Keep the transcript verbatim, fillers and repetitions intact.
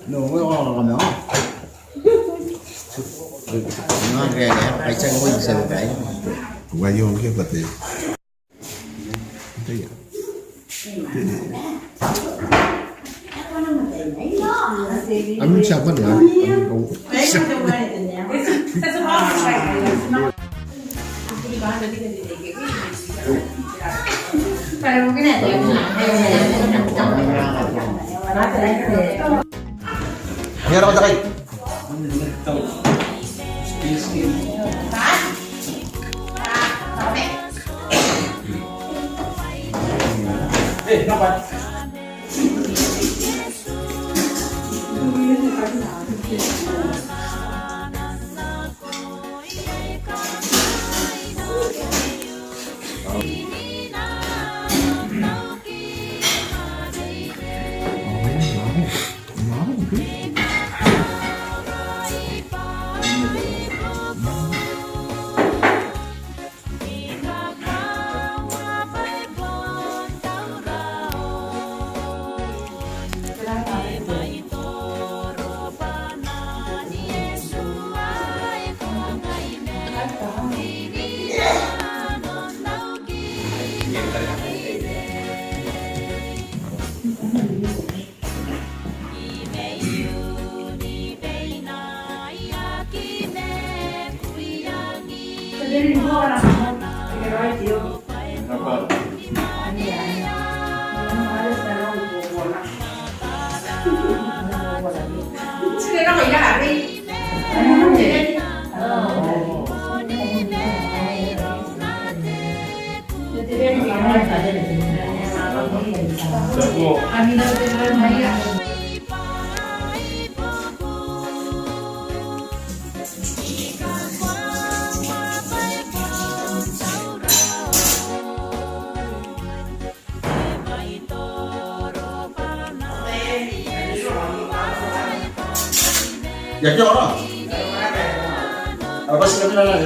No, no, no, no. Nga ke, ke, kai sang ko isa kai. Wa yo ke pate. Amin siapa dia? Ni ara matakai. Ia, kia ora. Ara bati ni kabinana.